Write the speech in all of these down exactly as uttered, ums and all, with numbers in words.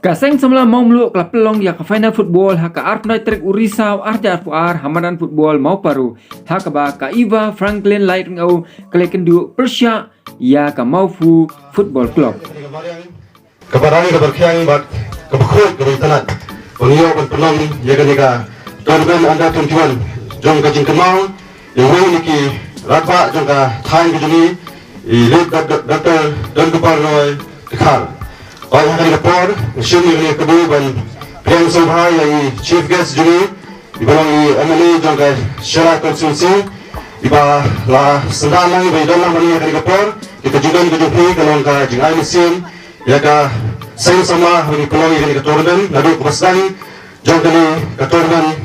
Ka seng samla Mawmluh ka la pynlong ïa ka final football ha ka arphew tarik u Risaw arhajar arphew ar ha madan football Mawparu, ha kaba ka Eva Franklin Laitryngew ka la kynduh pyrshah ïa ka Mawphu Football Club. Kaba rang kaba rkhiang bad kaba khuid kaba itynnad ba ngi ïoh ban pynlong ïa kane ka tournament under twenty-one jong ka jingkynmaw ïa uwei na ki rangbah jong ka thaiñ ka jong ngi, i late Doctor Donkupar Roy Dkhar. Hooid, ha kane ka por nga shim ïa kane ka kyrdan ban pdiang sngewbha ïa i chief guest jong ngi, iba long i M L A jong ka Shira constituency, iba la sdang lang, iba i don lang hangne ha kane ka por. Ïa ka jingdon ka jong phi ka long ka jingai mynsiem ïa ka seng samla ba ngi pynlong ïa kane ka tournament naduh kaba sdang jong kane ka tournament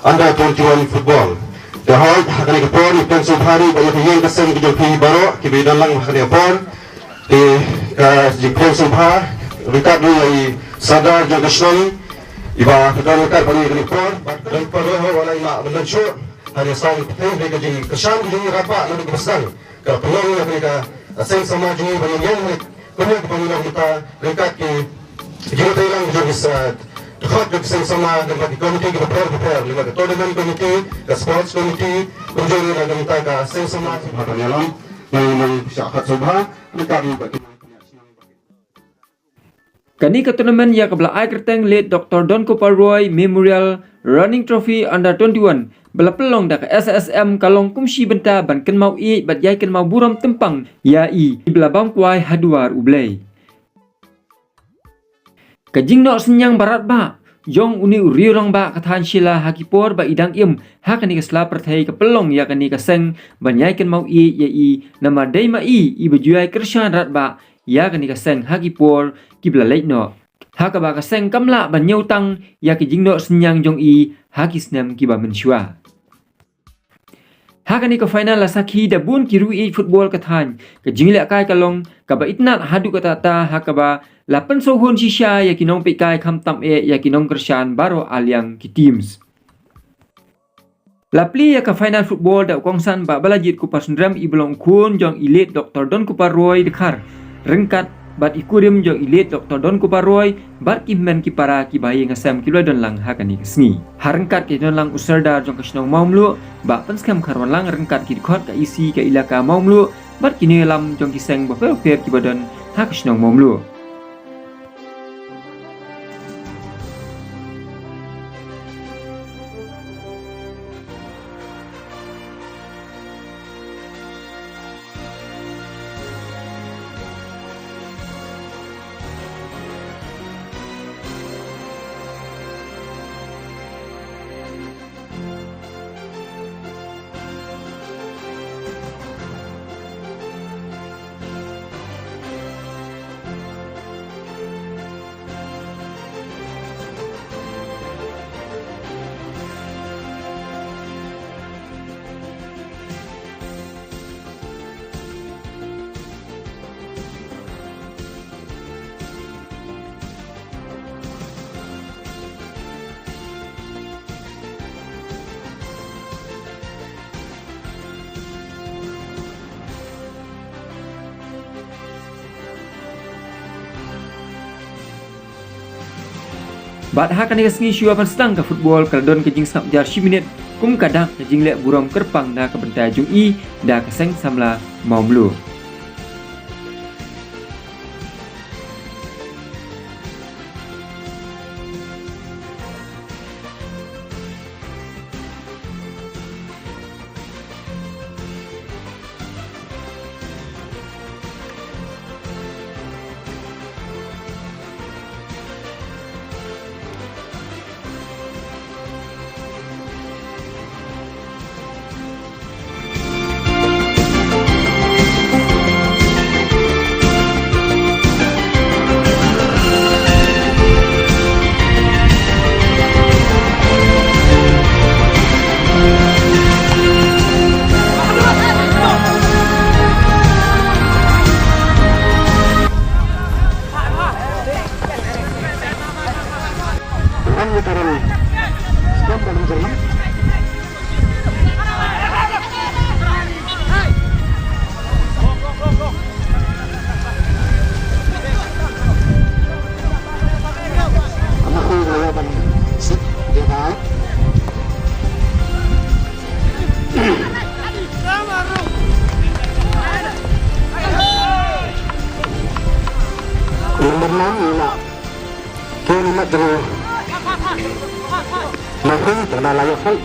under twenty-one football. Te hooid, ha kane ka por ngi pdiang sngewbha ruh bad ïa ka ïing ka sem ka jong phi baroh kiba i don lang ha kane ka por. Te ka jingpdiang sngewbha ryngkat ruh ïa i Sordar jong ka shnong iba ka don ryngkat bad ngi ha kane ka por. Bad ka don ka por ruh, wat la i Mah Myndon Shuh, ha kane ka sdang pyrthei, ka jingkyrshan ka jong ngi rangbah naduh kaba sdang ka pynlong ïa kane ka seng samla jong ngi ba ngin ïeng hangne kumno kumba ngi long mynta ryngkat ki jingïatreilang jong ki sa dkhot jong ki seng samla lyngba ki komiti kiba pher bapher, lyngba ka tournament committee, ka sports committee, kumjuh ruh na ka bynta ka seng samla. Sngewbha ban ïalam, ngi nang shah khot sngewbha ryngkat bad ki nongpynïaid shnong. Kane ka tournament ïa kaba la ai kyrteng Late Doctor Donkupar Roy Memorial Running Trophy Under twenty-one ba la pynlong da ka S S M ka long kum shi bynta ban kynmaw ïeit bad ïai kynmaw burom tympang ïa i ba la bam kwai ha duwar U Blei. Ka jingnoh synñiang ba radbah jong une u riew rangbah ka thaiñ Shilla ha ki por ba i dang im ha kane ka sla pyrthei ka pynlong ïa kane ka seng ban ïai kynmaw ïeit ïa i, namar dei ma i iba ju ïai kyrshan radbah ïa kane ka seng ha ki por kiba la leit noh, ha kaba ka seng kam lah ban ñiewtang ïa ki jingnoh synñiang jong i ha ki snem kiba mynshuwa. Ha kane ka final la sakhi da bun ki riew ïeit football ka thaiñ. Ka jinglehkai ka long kaba itynnad haduh katta katta, ha kaba la pynsngewhun shisha ïa ki nongpeitkai khamtam eh ïa ki nongkyrshan baroh arliang ki teams. La plie ïa ka final football da u kongsan Bah Balajied Kupar Synrem, iba long u khun jong i Late Doctor Donkupar Roy Dkhar, ryngkat bad i kurim jong i Late Doctor Donkupar Roy bad ki hynmen ki para kiba ha ïing ha sem kiba la don lang ha kane ka sngi. Ha ryngkat ki don lang u Sordar jong ka shnong Mawmluh, Bah Pynskhem Kharwanlang, ryngkat ki dkhot ka E C ka ilaka Mawmluh bad ki nongïalam jong ki seng bapher bapher kiba don ha ka shnong Mawmluh. Bad ha kane ka sngi shuwa ban sdang ka football ka la don ka jingsngap jar shi minit kum ka dak ka jingleh burom kyrpang na ka bynta jong i da ka seng samla Mawmluh. Mat jong u Murphy, tang da la ïoh foul.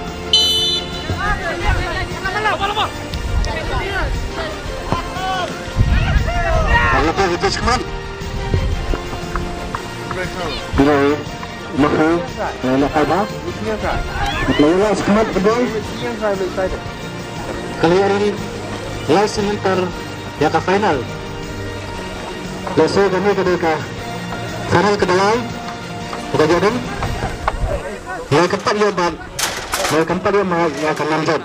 Tang da la ïoh foul. Murphy, eh, na kai ba. Murphy, la skhmat ka ball. Ka la ïaid ring lai sien ïa ka final. Lehse kane ka dei ka final kaba lai ba ka ïadon. Ïa ka pat ïa bad ïa ka pat ïa ma ïa ka nam jot.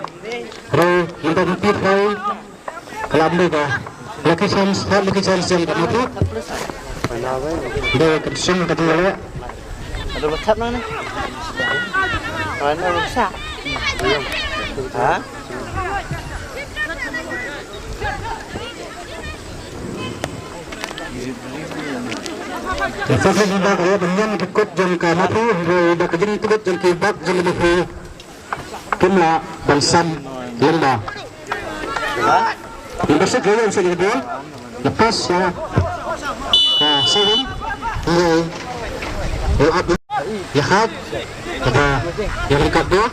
Hynrei mynta ka pit hynrei ka la dei ka lucky chance, third lucky chance jong ka Mawpha. Dei ka sum ka dei. Ada WhatsApp nang ni. Ada WhatsApp. Ha? Ka Fakhri Dida ka la ban ïeng ka kut jong ka Mawpha, hynrei da ka jingtbit jong ki back jong ka Mawpha kim lah ban sam lyngba. Number six ka la ïeng sha ka ball, la pass sha ka Sawin, hynrei la ap ïa Khat, kata ïa ka kat dua.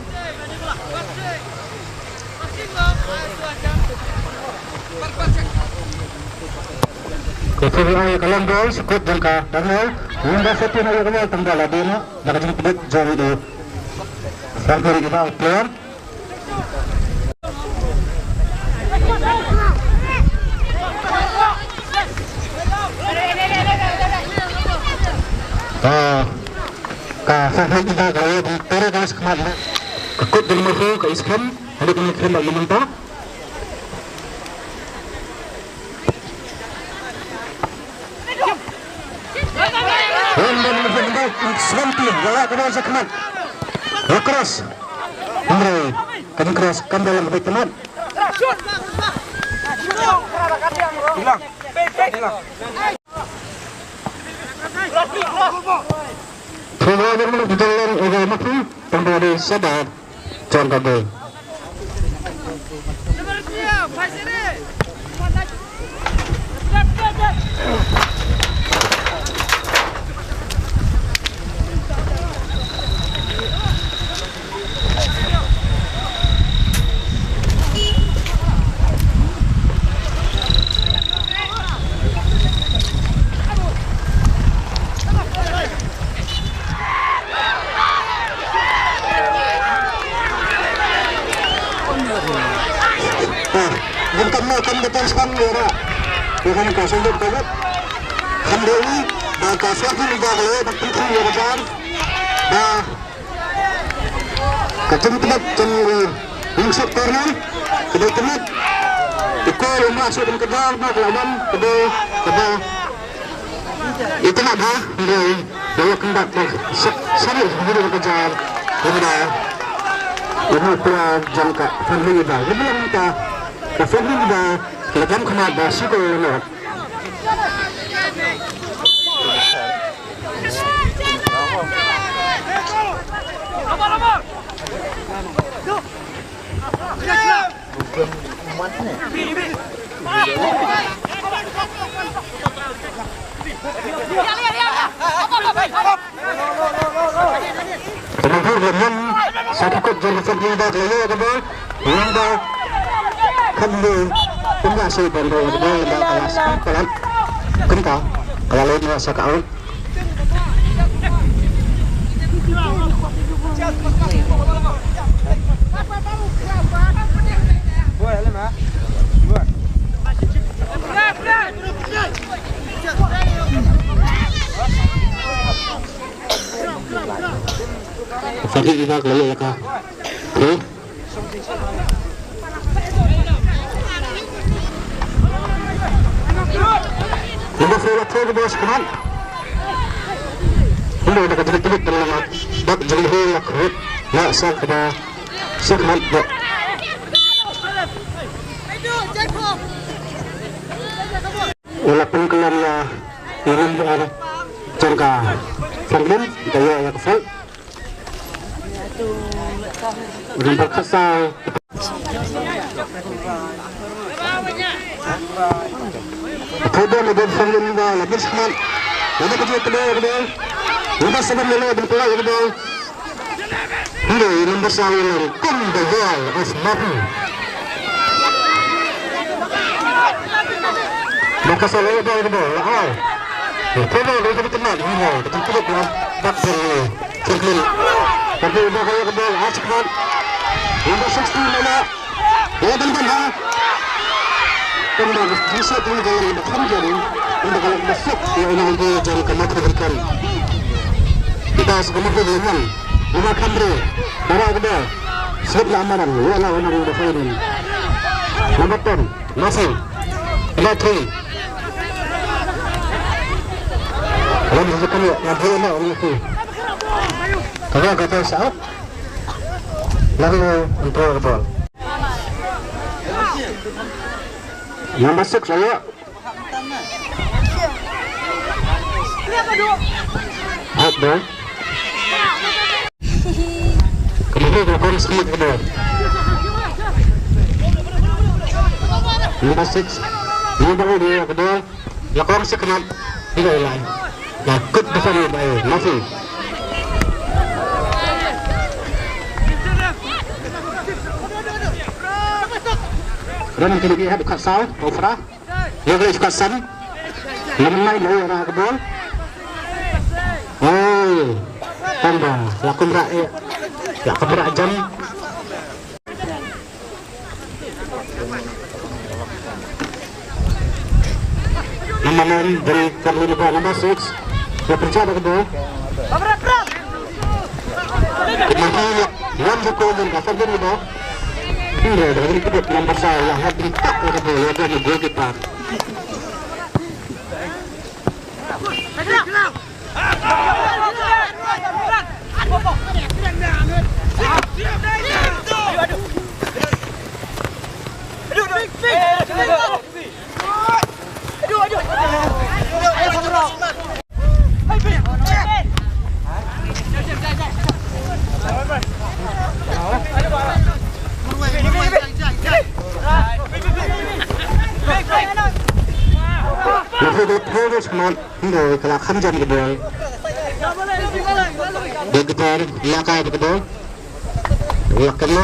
Ka Fakhri ïa ka long ball, sha kut jong ka Daniel. Number fourteen ïa ka ball, tang ba la dei noh da ka jingtbit jong u Franklin Iba, u player. Ka, ka Franklin Iba ka la ïa ban tara ka skhmat ka kut jong u Mawpha ka East Kham. Hynrei ka East Kham ba ïa mynta. Hynrei ka ball sha khmat. Ka cross. Hynrei ka jingcross kam da long kaba ïa khmat. Throw ball jong u Mawpha, tang ba dei sha da jong ka goal. Ngin kam mo kam ka tang span ïa ra. Ïa ka sendok ka lut. Kham dei ba ka sendok ba ka le ba pynthut ïa ka jar. Ba ka jingtbit jong u Wingshot corner ka dei tbit. Te ko u ma shu ka jar ba ka la wan ka dei ka ba. Ita na ba, hynrei da ïa kyndat ba sep sari hynrei ka jar. Hynrei da ïa pla jong ka Fakhri Dida. Ïa bilang ta ka Fakhri Dida ka la jam khmat ba shu ko la. Ka Mawpha ka la ïeng sa ka kut jong ka Fakhri Dida ka la ïoh ka ball. Ïeng da ka Mawpha kumba sa ban ïoh ka ball da ka la sa ka la kumta ka la leit noh sa ka out. Fakhri Dida ka la ïoh ïa ka. Huh? Number four la throw ka ball sha khmat. Number da ka jingtbit da la mat. Bad jingtbit la khmat. La sa ka ball sha khmat bad. U la pynkylla ïa ïa number jong ka Franklin, ka ïoh ïa ka foul. Number khatsaw. Thaiban la don Franklin ba la miss man. La da ka jingtbit ka ball. Number seven la ïoh ban pynlait ïa ka bol. Hynrei number saw la long kum the wall of Mapu. Ba ka sa la ïoh ban ïa ka bol la ai. Ïa ka bol ïa ka bol hynrei ka jingkyrpad la bak ban ïa. Kyrpad. Kyrpad ba ka ïoh ka bol ai shakmat. Number sixteen la ïoh. Ïa ban ban ha. Tang ba ka jingshah tang ka long ba kham jari. Tang ba ka long ba suk ïa ina ïa jong ka Mapu African. Kita sa ka Mapu African. Ina kham re. Bara ka da. Slip na amaran. Ïa la wana ring ba kham ring. Number ten. Nothing. Number three. Lam sa ka ïa. Ïa ba ïa na ring tu. Kaba ka ta sa. Lam ïa. Number six, ayo. Out there. Kemudian, number six. Number dia kedua. Lakong sa khmat. Ila ila. La kut da sa ni bai. Masih. Ran kini ki hadu kat saw. Ofra. Ïa ka kat san. Lam mai la ïa ka bol. Oh. Tang ba. La kumra eh. La kumra jam. Number nine, dari Karlin ba, number six. Ïa pynshah da ka bol. Kumne ïa wan da ka bol ka sa da ka bol. Hynrei da ka bol number saw ïa ha pyntak da ka bol ïa ka goalkeeper. Referee, the player is not Hynrei ka la kham jam ka bol. Goalkeeper la kai ka bol. La kena.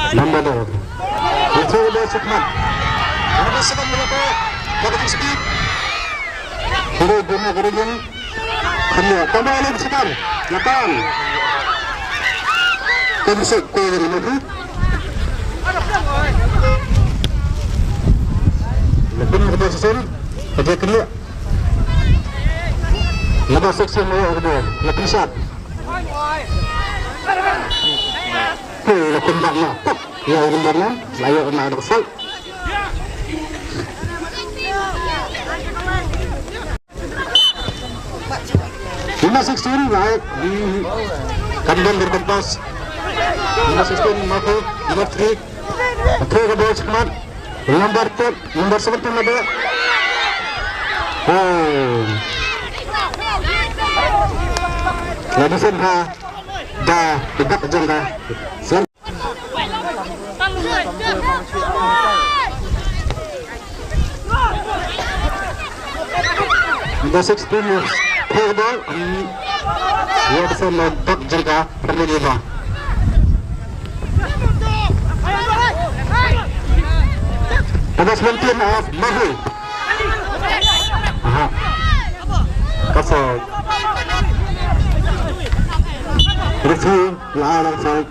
Number dua. Itu dia Sukman. Number seven, number dua. Number speed. Hynrei duna ka ring. Khyndiat, tang ba lem sekali. Lapan. Kan sek ko ring lagi. Lapan ka position. Kerja khyndiat. Lapan section mo kedua. Lapan shot. Hei, lapan bak na. Ya, lapan bak na. Layo na ada kesal. Number sixteen, right. Kamdan berkompas. Number sixteen, Mako. Number three. Mako ka bol khmat. Number ten, number seventeen ada. Oh. Lagi sen ha. Da, dekat jangka. Sen. Number sixteen, third ball. Ia, bersama Bak Jengka, Permiliba. Number seventeen of Mahu. Aha. Kasih. Referee, la, la, la.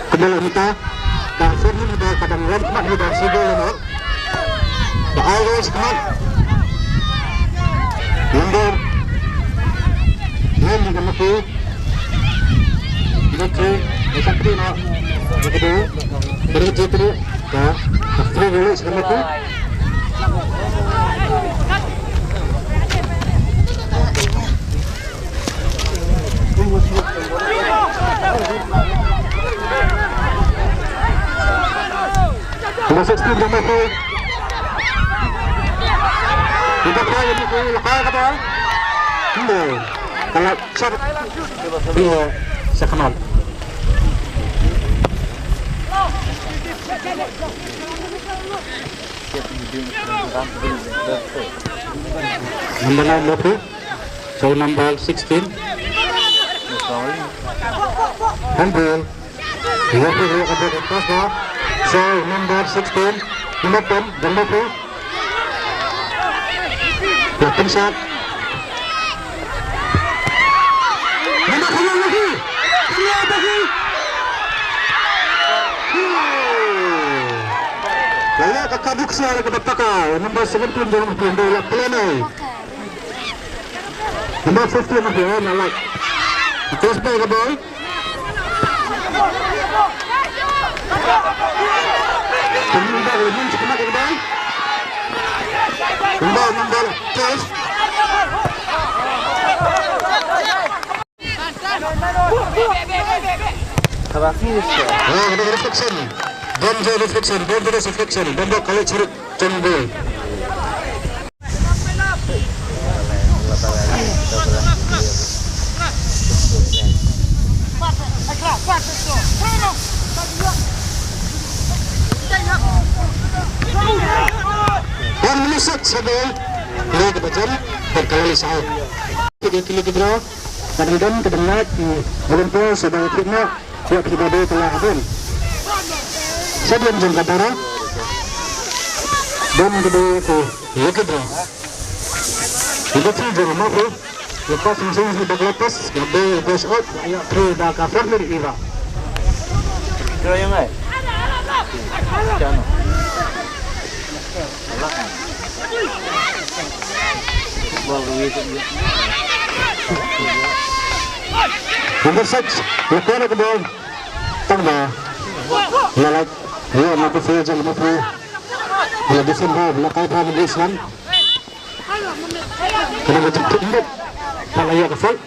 Kembali kita. Dah sini kita kadang wan mat kita sudah lama. Dah always mat. Number nine di kamar tu. Number three. Number three. Number three. Number three. Dah. Number three dulu sekarang tu. Number sixteen, number four. Number four, number four, la kai ka bol. Number. Kalau shot. Iya, sa khmat. Number nine, Murphy. So number sixteen. Handball. Referee ka ball pass ba. So number sixteen. Number ten, Murphy. Block shot. Number seven, Murphy. Laya ka kabuk sa ka bataka. Number seventeen, Murphy, la play na. Number fifteen of the air, I like. Cross by the ball. Number, number, number, number, twelve. Have a finish. Oh, the reflection. Bomb the reflection. Bomb the reflection. Bomb the college. Tunggu. Wan minit sat sa gol. Ni ka bajan, berkali saat. Tiga kilo kibra, kadang dam, kadang ngat, volunteer, sa dang fitna. Ïa, phi ba dei ka la ka don. Sa don jong ka dara. Don ka dei ka lucky draw. Ïa, phi jong ma phi. Lepas sing sing si bak lepas, ka dei best out, ïa, phi da ka friendly ïa. Draw yang ai. Chano. Number six, la kena ka ball. Tang ba. La lait. Ayo, number four, jong number four. La defend ba, la kai ba, number seven. Kena ka jemput. Ba la ïa ka foul.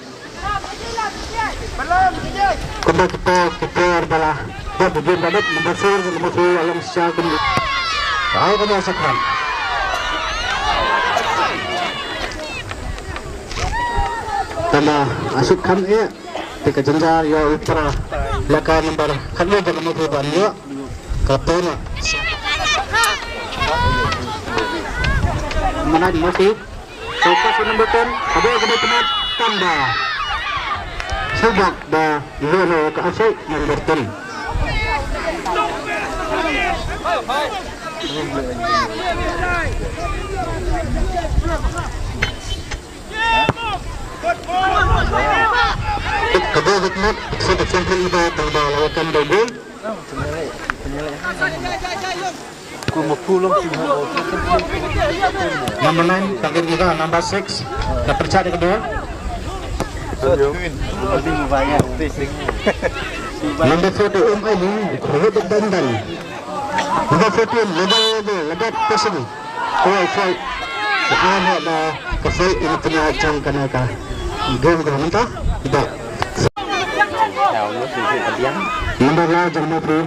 Kumba kita, kita bala. Ba begin ba dep, number four, number four, alam sha kum. Ai ka nya sakhan. Tama, asuk khan eh. Te ka jynjar ïa u para. Laka number khatwei ba number four ban ïa. Ka pena. Manat number four. Focus number ten. Ka bol ka bol penat. Tanda. Subak da Yono ka asai number ten. Ka bol ka penat. Sa ka champion iba tanda lawakan da gol. Number nine, Tagir Giga, number six. Dah percaya dia kedua. Number four tu, Um Aini, Robert Dandan. Number fourteen, Legal Legal, Legat Pesini. Oh, sorry. Ana da ka fight ini punya jang kana ka. Game ka mentah. Tidak. Number lah jang mati.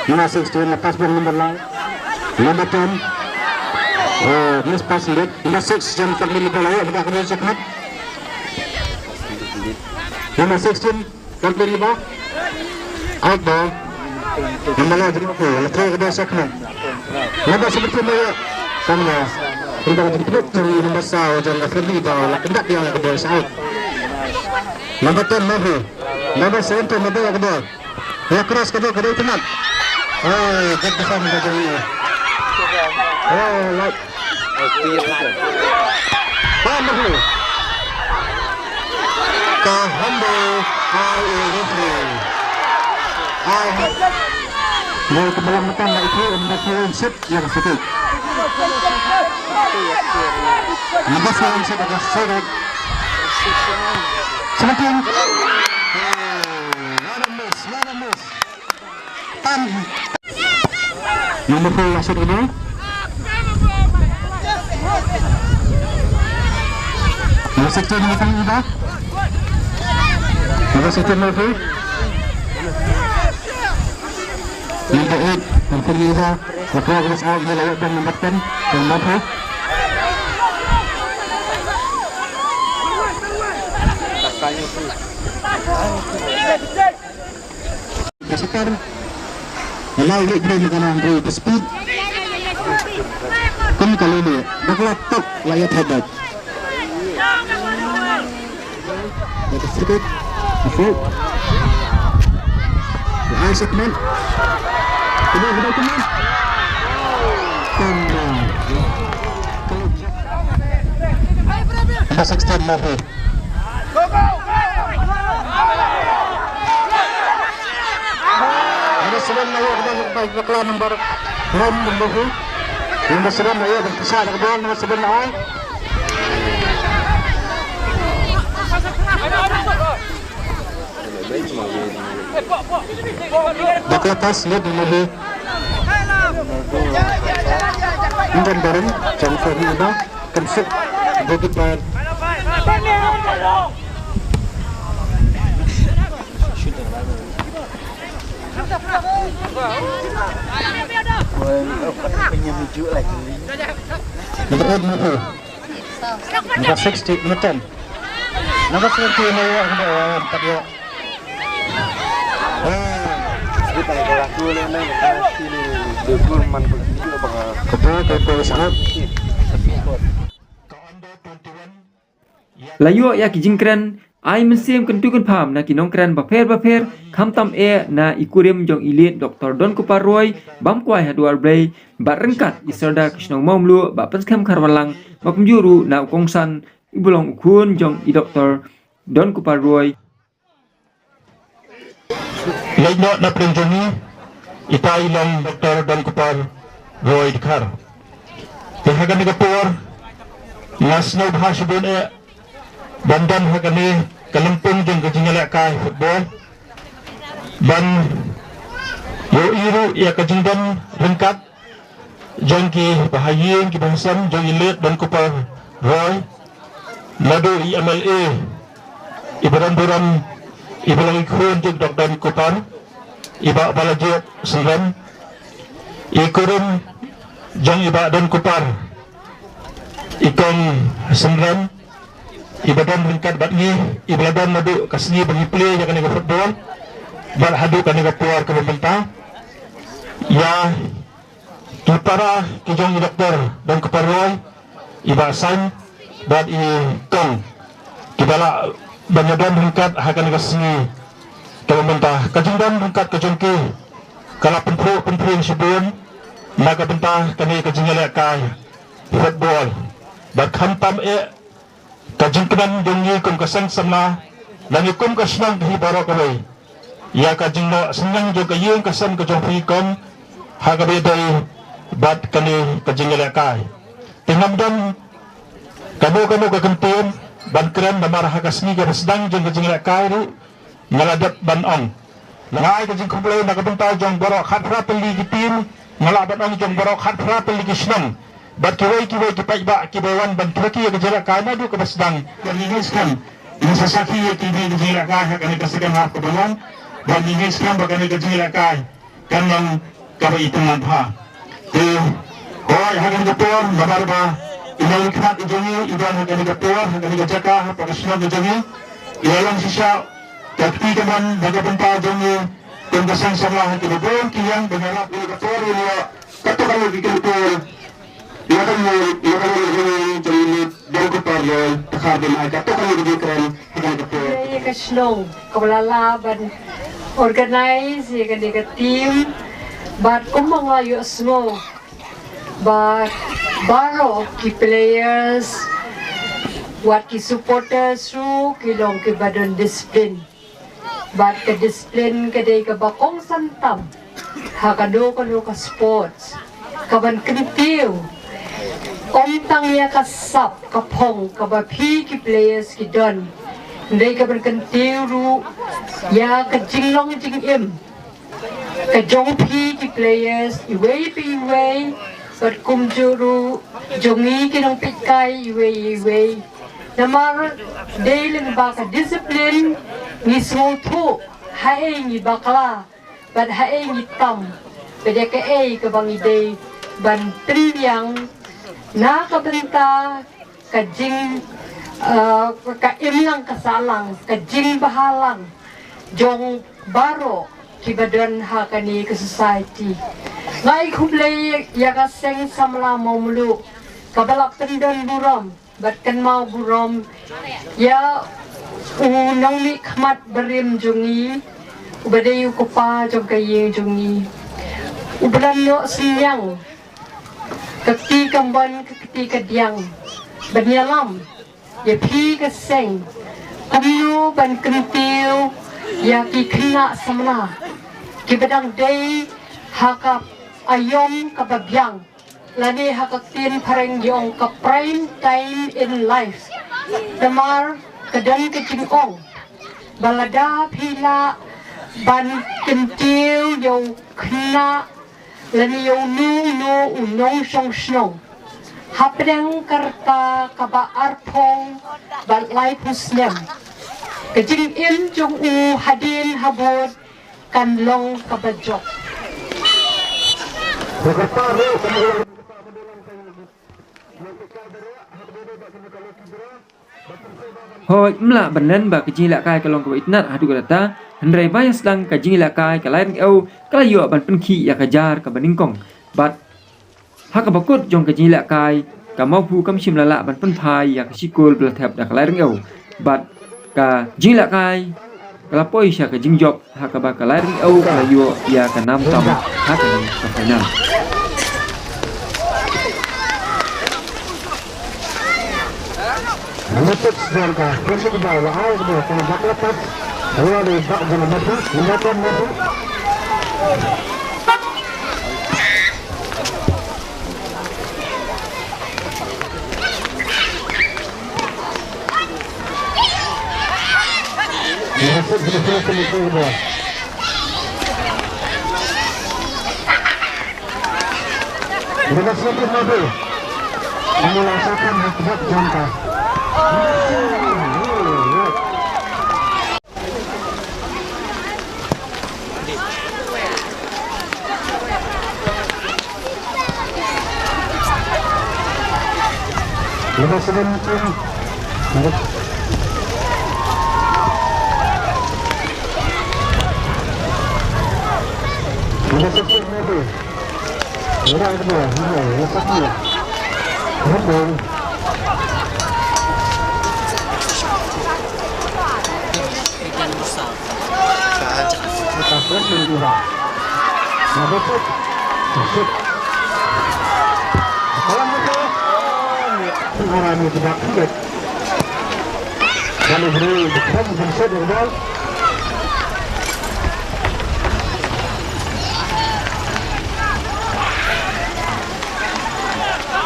Number sixteen, lepas ball number nine. Number ten. Oh, miss pass indeed. Number six, John Fadli lepas layak, lepas kena check out. Number sixteen, Fadli lepas. Out ball. Number nine, John Fadli, lepas kena check out. Number seventeen, layak. Sama. Number seventeen, number sa, John Fadli lepas, la kendak dia ke ball out. Number ten, Mahu. Number seventeen, number ke ball. Ïa, cross ka dei, ka dei tynat. Oh, good defend ka jong ngi. Oh, like. Ka handball. Ka handball. Ai, eh, referee. Ai, eh. Ball ka balang mata, like, eh, ym da shoot ïa ka free kick. Ym da shoot ïa ka free kick. Seventeen. Oh, what a miss, what a miss. Tan. Number four, Rashid Umar. Number sixteen, number four, Ida. Number sixteen, number four. Number eight, number four, Ida. Number four, Ida. Number ten, number four. Ka setter. Ka lai rit rit ka nang rit ka speed. Kum ka lele. Bakla tok la ïa thadek. Ïa ka free kick. Ka free. Ai sa kmen. Kena kena kmen. Tanda. Number sixteen Murphy. Ada seven na ïa ka bal, bal, bal, number, number, number, number seven na ïa ka bal, number seven na ïa. Bakla pass, led number. Number baru, jong Fahmi Iba. Kan suk. Goalkeeper. Number eight, number four. Number sixty, number ten. Number seventy, number, number, number, number, Ketua, ketua sangat. La ïoh ïa ki jingkren ai mynsiem kyntu kynpham na ki nongkren bapher bapher, khamtam eh na i kurim jong i late Doktor Don Kupar Roy, bam kwai ha Duar Blei, bad ryngkat i Sordar ki shnong Mawmluh, Bah Pynskhem Kharwanlang, bad kumjuh ruh na u kongsan, i ba long u khun jong i Doktor Don Kupar Roy. Leit noh na pdeng jong ngi, ita i long Doktor Don Kupar Roy Dkhar. Te ha kane ka por, nga sngewbha shibun eh ban don ha kane ka lympung jong ka jingïalehkai football. Ban ïohi ruh ïa ka jingdon ryngkat jong ki bahaïing ki bahasem jong i late Don Kupar Roy, naduh i M L A i ba don burom, i ba long i khun jong Doktor Don Kupar, i Bah Balajied Synrem, i kurim jong i Bah Don Kupar, i Kong Synrem, i ba don ryngkat bad ngi, i ba la don naduh ka sngi ba ngi plie ïa kane ka football bad haduh kane ka por kaba mynta. Ïa ki para ki jong i Doktor Don Kupar Roy, i Bah Sain bad i Kong, ki ba lah ban ïadon ryngkat ha kane ka sngi kaba mynta. Ka jingdon ryngkat ka jong ki ka la pynphuh pynphieng shibun na ka bynta kane ka jingïalehkai football. Bad khamtam eh ka jingkmen jong ngi kum ka seng samla, lane kum ka shnong ka hi baroh kawei, ïa ka jingnoh synñiang jong ka ïing ka sem ka jong phi kum ha kaba ïadei bad kane ka jingïalehkai. Te ngam don kano kano ka kyntien ban kren, namar ha ka sngi kaba sdang jong ka jingïalehkai ruh nga la dep ban ong. Nga ai ka jingkhublei na ka bynta jong baroh khatphra tylli ki team, nga lah ban ong jong baroh khatphra tylli ki shnong bad kiwei kiwei ki paidbah kiba wan ban kyrkieh ïa ka jingïalehkai naduh kaba sdang. Bad ngi ngeit skhem, ngi sa sakhi ïa kine ki jingïalehkai ha kane ka second half kaba long, bad ngi ngeit skhem ba kane ka jingïalehkai kan long kaba itynnad bha. Te hooid, ha kane ka por, namar ba i nongmihkhmat ka jong ngi i don ha kane ka por, ha kane ka jaka, ha ka shnong ka jong ngi, i la long shisha ka kti kamon na ka bynta jong ngi kum ka seng samla ha kaba bun ki ïing ba ïarap ïa ka por ïa, katto katne ki kyntur. Ïa ka mut, ïa ka mut jong ngi jong ngi Don Kupar Roy Dkhar, dei ma ka to ka ngi kren ha kane ka por. Ïa ka shnong kaba la lah ban organize ïa kane ka team bad kumba nga ïohsngew ba baroh ki players wat ki supporters ruh ki long kiba don discipline. Bad ka discipline ka dei kaba kongsan tam ha kano kano ka sports, kaban kyntiew ym tang ïa ka sap ka phong kaba phi ki players ki don, hynrei kaban kyntiew ruh ïa ka jinglong jingim ka jong phi ki players iwei pa iwei, bad kumjuh ruh jong ngi ki nongpeitkai iwei iwei. Namar dei lyngba ka discipline ngi sngewthuh haei ngi bakla bad haei ngi tam, bad ïa kaei kaba ngi dei ban pynbiang na ka bynta ka jing, eh, ka imlang ka sahlang, ka jingbhalang jong baroh kiba don ha kane ka society. Nga ai khublei ïa ka seng samla Mawmluh kaba la pyndon burom bad kynmaw burom ïa u nongmihkhmat barim jong ngi, uba dei u kpa jong ka ïing jong ngi, uba la noh synñiang ka kti kamon ka kti kadiang ban ïalam ïa phi ka seng kumno ban kyntiew ïa ki khynnah samla kiba dang dei ha ka aïom kaba biang, lane ha ka ktien phareng ki ong ka prime time in life. Namar ka don ka jingong ba lada phi lah ban kyntiew ïa u khynnah lane ïa uno uno u nongshong shnong hapdeng ka rta kaba arphew bad laiphew snem, ka jingim jong u hadien habud kan long kaba jop. Hooid, ym lah ban len ba ka jingïalehkai ka long kaba itynnad haduh katta, hynrei ba ïa sdang ka jingïalehkai ka Lai Ryngkew ka la ïoh ban pynkhih ïa ka jar kaba nyngkong. Bad ha kaba kut jong ka jingïalehkai, ka Mawphu kam shym la lah ban pynphai ïa ka shi kol ba la thep da ka Lai Ryngkew. Bad ka jingïalehkai ka la poi sha ka jingjop ha kaba ka Lai Ryngkew ka la ïoh ïa ka nam tam ha kane ka final.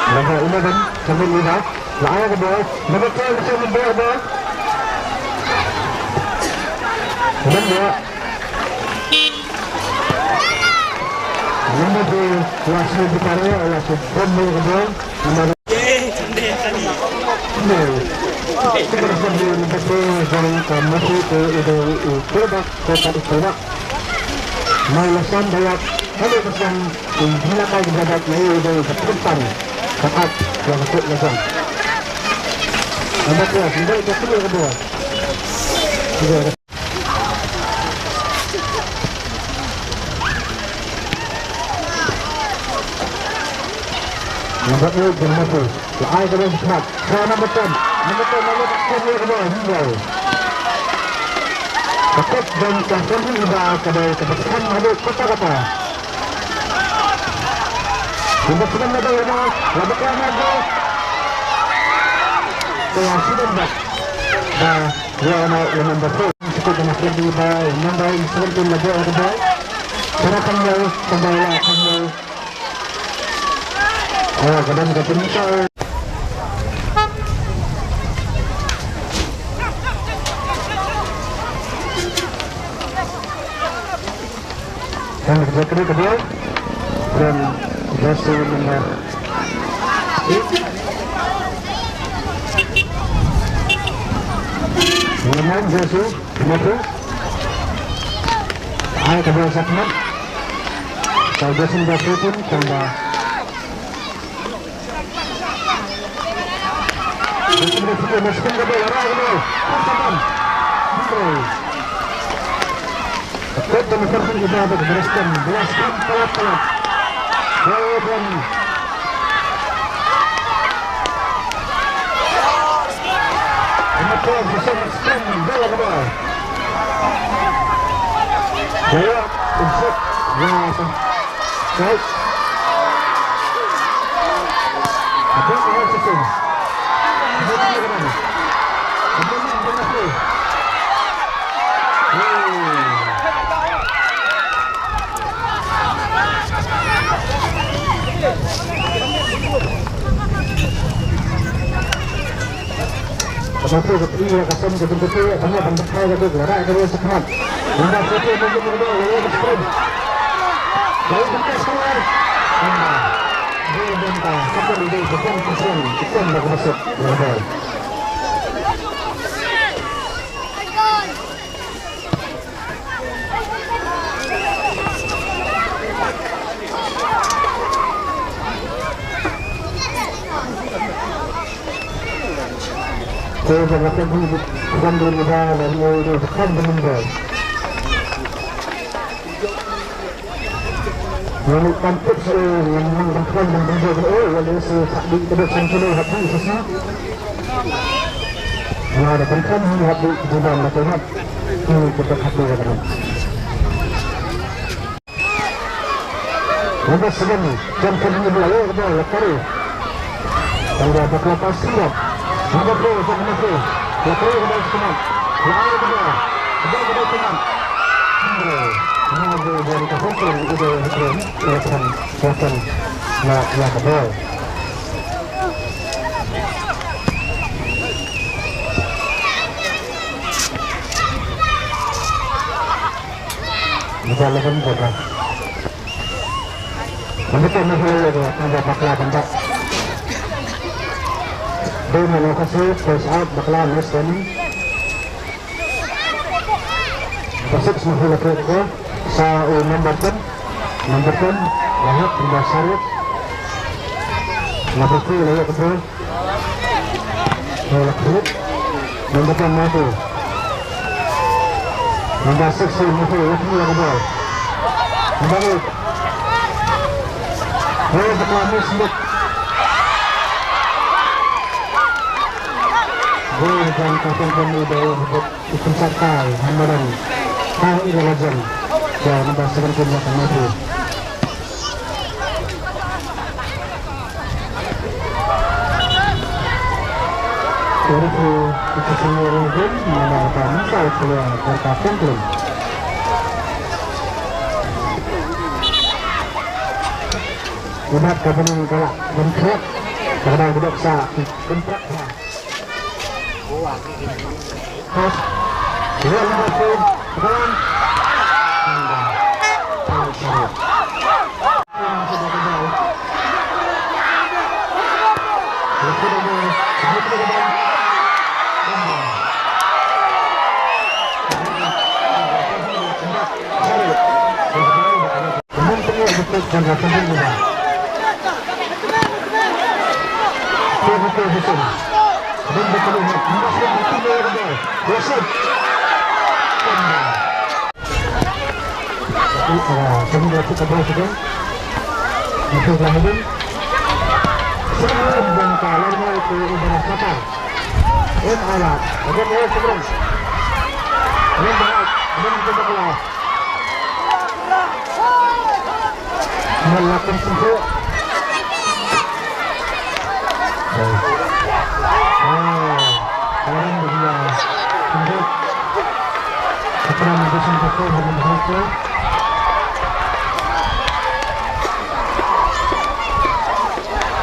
Number eleven, Samuel Ida. La ai ka bol. Number twelve, Samuel Ida, bol. Number, number two, Lasmi Butare, Lasmi Butare, bol. Number, number two, number three, Samuel Ida, Ida, Ida, Ida. Mai la san dayat, hade ka san, in jingïalehkai ka Batak na ïa dei ka pynpan, ka at, ïa ka kut ka jong. Anda kuat, anda ka kut ka buat. Nambat eight, John Matthew. La ai ka bol smat. Sa number ten. Number ten, number ten, number ten, number ten. Ka kut jong ka Sandy Iba ka dei kaba skhem haduh katta katta. Number seven, number eight, number, number ten, number. Ka Sudan Bak. Ba, ya, na, ya, number four. Ka kut jong ka Sandy Iba, number seventeen, number eight, number. Para kan ya, kan ya, kan ya. Oh, ka don ka pynpaw. Don ka kynmaw ka dei. Don jersey number eight. Number nine jersey. Number two. Ai ka bol sa kynat. Ka bol sa kynat pun tang ba. Bol sa kynat pun, bol sa kynat ka bol, arah ka bol. Pasaban. Betul. Kota Mekar pun kita ada bereskan belas kan palat palat. Walaupun Mekar bisa bereskan bola kedua. Jaya untuk ya. Baik. Apa yang susun? Apa yang susun? Apa yang susun? Ka bynta ka phi ka sem ka bynta te, ban ïa ban bynta ka dei ka rai ka dei sa khmat. Ynda sa te mynta ka dei ka dei ka sprint. Ka dei ka sprint. Dei bynta ka dei ka sprint, ka sprint, ka sem da ka bynta. Ka dei. Ko ba ka bu kan bu ba la ni ni kan bu ba. Ni kan put se ni kan kan bu ba. Oh, wala se tak di ke kan kilo hati sesa. Wala kan kan hati di dalam masyarakat. Ini kita hati. Number seven, Johnson ni bola, eh, bola, lari. Tangga bakla pas siap. Number two, Johnson ni. Lari ke bawah semangat. Lari ke bawah. Lari ke bawah semangat. Number, number dari Johnson, itu Johnson, Johnson. Nah, ya, ke bawah. Bisa lakukan apa? Nanti kami selalu ada, ada bakla tempat. Dia mana kasih, face out, bakla, miss, dan pasal semua lagi itu. Sa, eh, number ten, number ten, Wahab, number Sarif, number three, Wahab, number ten, Matu. Number six, Matu, Matu, Matu. Number eight. Where's the corner? Smith. Goal dan kapten pun udah ikut serta Hamadan. Kang Ida Lajan. Ya, number seventeen, Matu. Dari tu, kita semua orang pun mana apa misal keluar kertas tengklung. Ubat ka benang kalak bentrek. Kadang budak sa bentrek. Pas. Dia lima puluh. Kawan.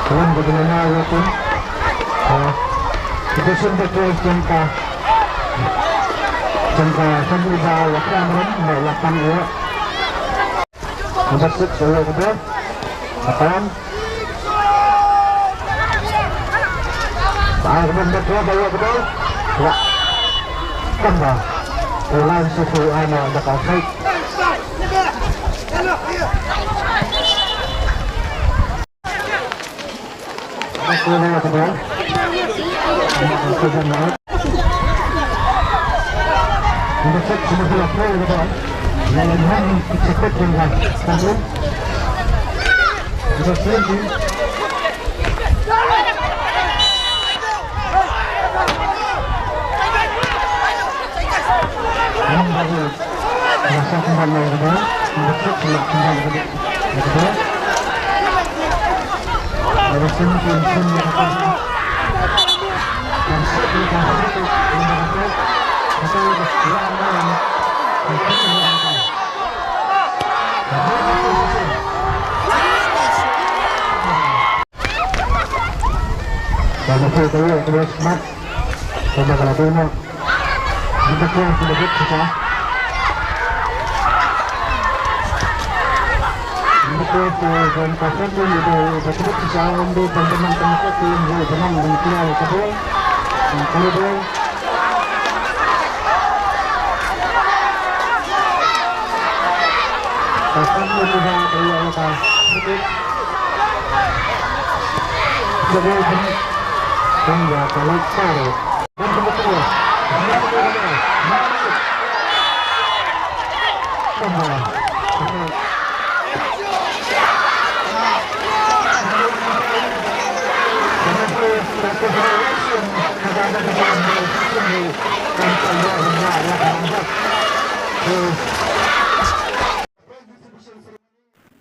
Kawan bagi nana ya pun. Ah, kita sudah tu jangka jangka sambil bawa kamera, bawa lapan ya. Number six, Dewa Kedai. Kapan? Baik, number dua, Dewa Kedai. Ya. Tambah. Ulang suku anak dekat side.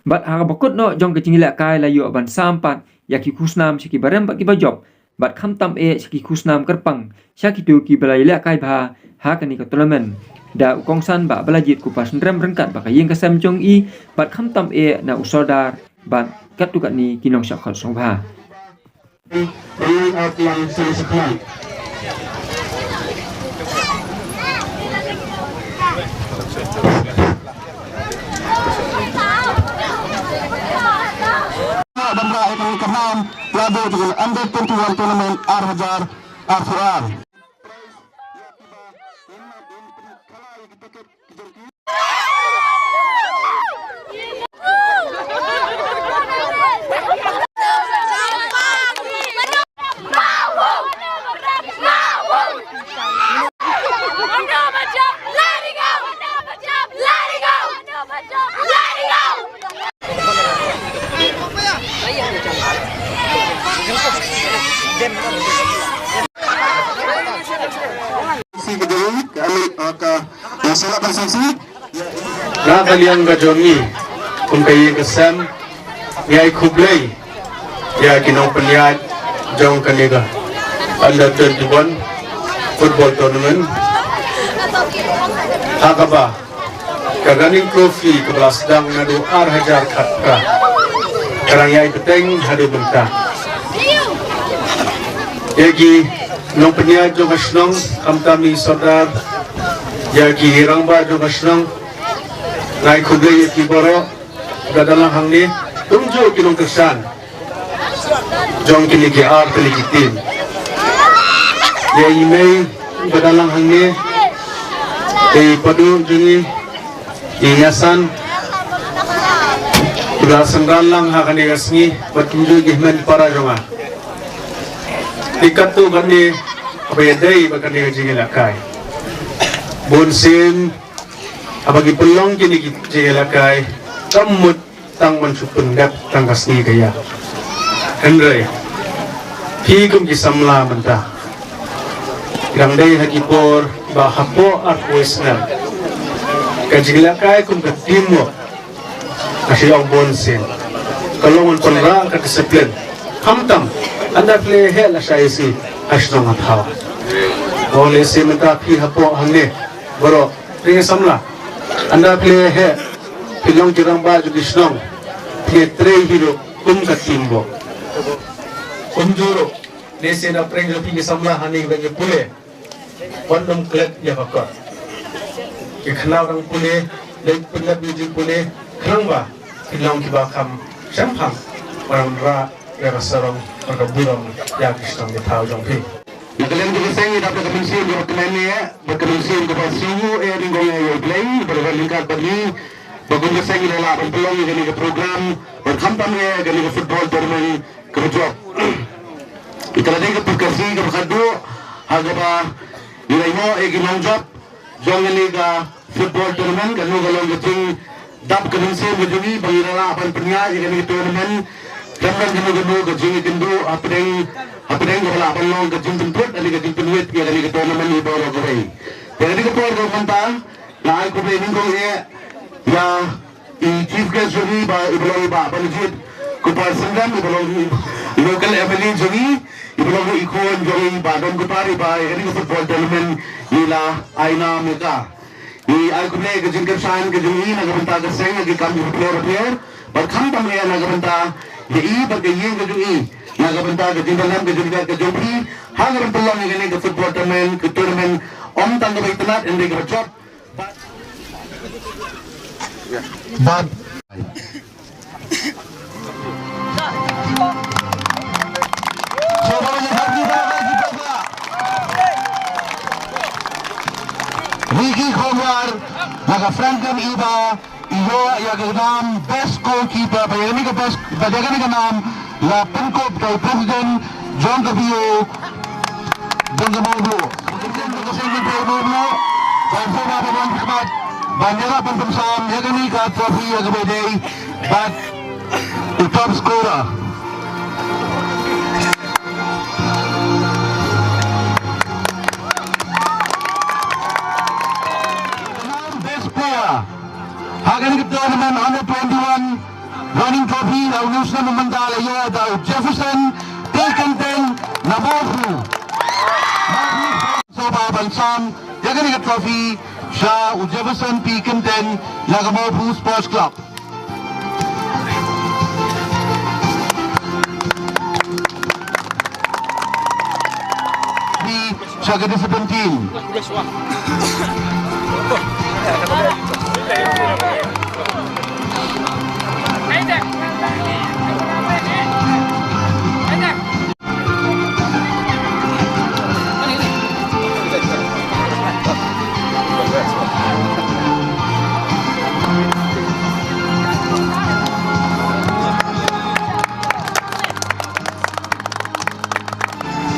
Bad ha kaba kut noh jong ka jingïalehkai la ïoh ban sam pat ïa ki khusnam sha ki barem bad ki bajop, bad khamtam eh sha ki khusnam kyrpang sha kito kiba la ïalehkai bha ha kane ka tournament. Da u kongsan Bah Balajied Kupar Synrem ryngkat bad ka ïing ka sem jong i, bad khamtam eh na u sordar bad katto katne ki nongshah khot sngewbha. Ban rah ïa ka kam la dei ka under twenty-one tournament ar hajar arphew ar. Ka ka liang ka jong ngi kum ka ïing ka sem, ngi ai khublei ïa ki nongpynïaid jong kane ka under twenty-one football tournament. Ha kaba ka running trophy kaba la sdang naduh ar hajar khatphra ka dang ïai bteng haduh mynta. Ïa ki nongpynïaid jong ka shnong, khamtam i sordar, ïa ki rangbah jong ka shnong, nga ai khublei ïa ki baroh. Ka dang lang hangne, kumjuh ki nongkyrshan jong kine ki ar tylli ki team. Ïa i mei ba dang lang hangne, i padu jong ngi, i Nyasan, ba la synran lang ha kane ka sngi bad kumjuh ki hynmen para jong nga. Te katto katne kaba ïadei bad kane ka jingïalehkai, bun sien haba ki pynlong kine ki jingïalehkai, kam mut tang ban shu pyndep tang ka sngi ka ïa. Hynrei phi kum ki samla mynta, ki dang dei ha ki por ba hapoh arphew snem ka jingïalehkai kum ka teamwork ka shu ong bun sien. Ka long ban pynrah ka discipline. Khamtam ynda phi la heh lashai shi ha shnong ha thaw. Ong lehse mynta phi hapoh hangne baroh phi ki samla, ynda phi la heh, phi long ki rangbah jong ki shnong, phi trei hi ruh kum ka teamwork. Kumjuh ruh lehse na pdeng jong phi ki samla hangne kiba ngi pule, wat nym klet ïa ka kot. Ki khynnah dang pule, leit pynlep ïa ka jingpule, khnang ba phin long kiba kham shemphang ban wanrah ïa ka sarong bad ka burom ïa ki shnong ki thaw jong phi. Na ka liang jong ka seng ngi dap da ka mynsiem kaba kmen eh bad ka mynsiem kaba sngewbha eh, nyngkong eh ïa U Blei ba la wan ryngkat bad ngi, ba kum ka seng ngi la lah ban pynlong ïa kane ka program, bad khamtam eh kane ka football tournament kaba jop. Ita la dei ka pyrkhat kaba khadduh ha kaba ngi la ïoh ïa ki nongjop jong kane ka Football tournament, kano ka long ka jingdap ka mynsiem ka jong ngi ba ngi la lah ban pynïaid ïa kane ka tournament. Khamtam kano kano ka jingïakynduh hapdeng, hapdeng kaba lah ban long ka jingpynput, kane ka jingpynwit ïa kane ka tournament ïa baroh kawei. Te kane ka por kaba mynta nga ai khublei nyngkong eh ïa i chief guest jong ngi ba i ba long i Bah Banjit Kupar Syngkon, i ba long i local M L A jong ngi, i ba long i khun jong ngi Bah Don Kupar, i ba ïa kane ka football tournament ngi la ai nam ïa ka. Ngi ai khublei ka jingkyrshan ka jong i na ka bynta ka seng ha ki kam ki pher pher. Bad khamtam eh na ka bynta ïa i bad ka ïing ka jong i, na ka bynta ka jingdon ka jingdon ka jong phi ha ka bynta long ïa kane ka football tournament, ka tournament ym tang kaba itynnad hynrei kaba jop. Bad Ricky Khomar na ka Franken Iba i ïoh ïa ka nam best goalkeeper, ba ïa kane ka best, ba ïa kane ka nam la pynkup da u president jong ka B O jong ka Mawbluh. President jong ka seng kynthei Mawbluh, ban sngewbha ban wan khmat ban ïarap ban pynsam ïa kane ka trophy ïa kaba ïadei bad u top scorer. Best player ha kane ka tournament under twenty-one running trophy, la u snem mynta la ïoh da u Jefferson P Kynten na Mawbluh. Sngewbha ban sam ïa kane ka trophy sha u Jefferson P Kynten na ka Mawbluh Sports Club. Sha ka discipline team.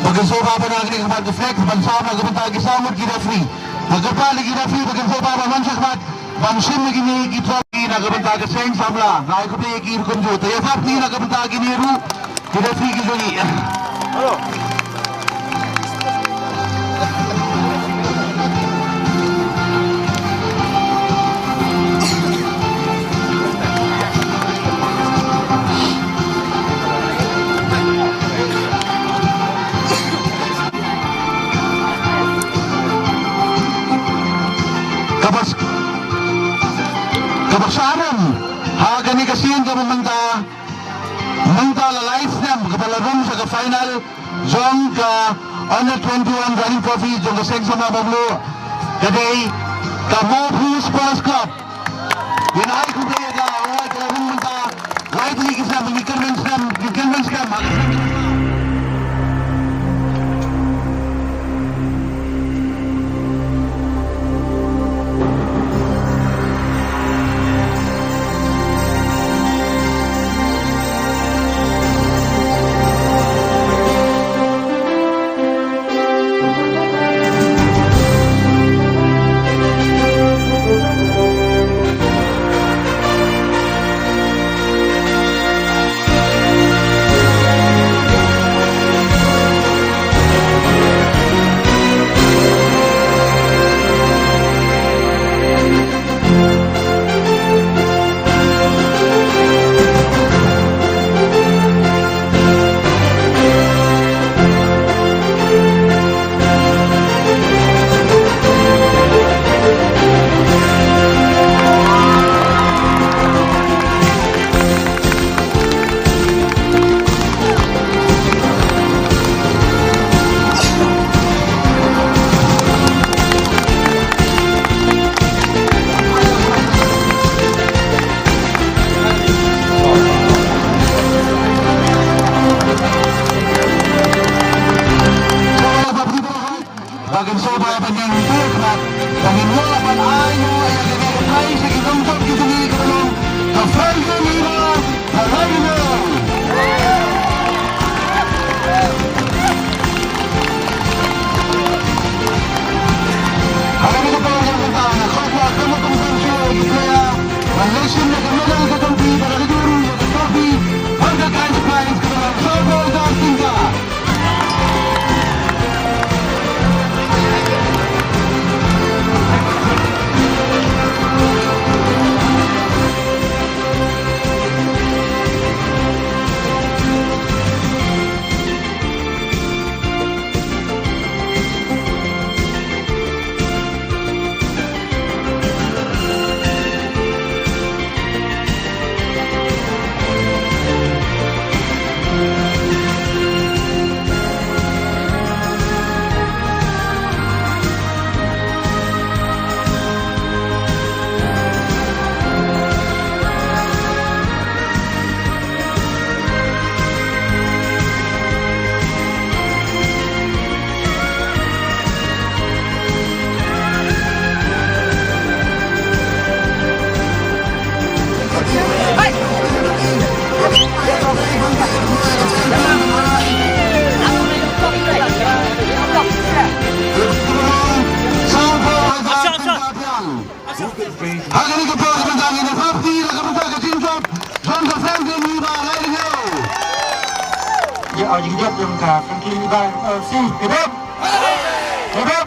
Ba kin sngewbha ban ïa kane ka mat ka flag ban sam na ka bynta ki saw ngut ki referee. Nga kyrpad ïa ki referee ba kin sngewbha ban wan shakhmat ban shim ïa kine ki trophy na ka bynta ka seng samla. Nga ai khublei ïa ki ruh kumjuh. Te ïa sap ni na ka bynta kine ruh ki referee ki jong ngi. Kaba, kaba sharum ha kane ka sien kaba mynta, mynta la lai snem kaba la rung sha ka final jong ka Under twenty-one Running Trophy jong ka Seng Samla Mawbluh ka dei ka Mawbluh Sports Club. Ngin ai khublei ïa ka, ïa ka rung mynta lai tylli ki snem, ngi kyrmen snem, ngi kyrmen snem ha ka snem. Au jingjop jong ka Franklin Ibai F C. Kidap. Kidap.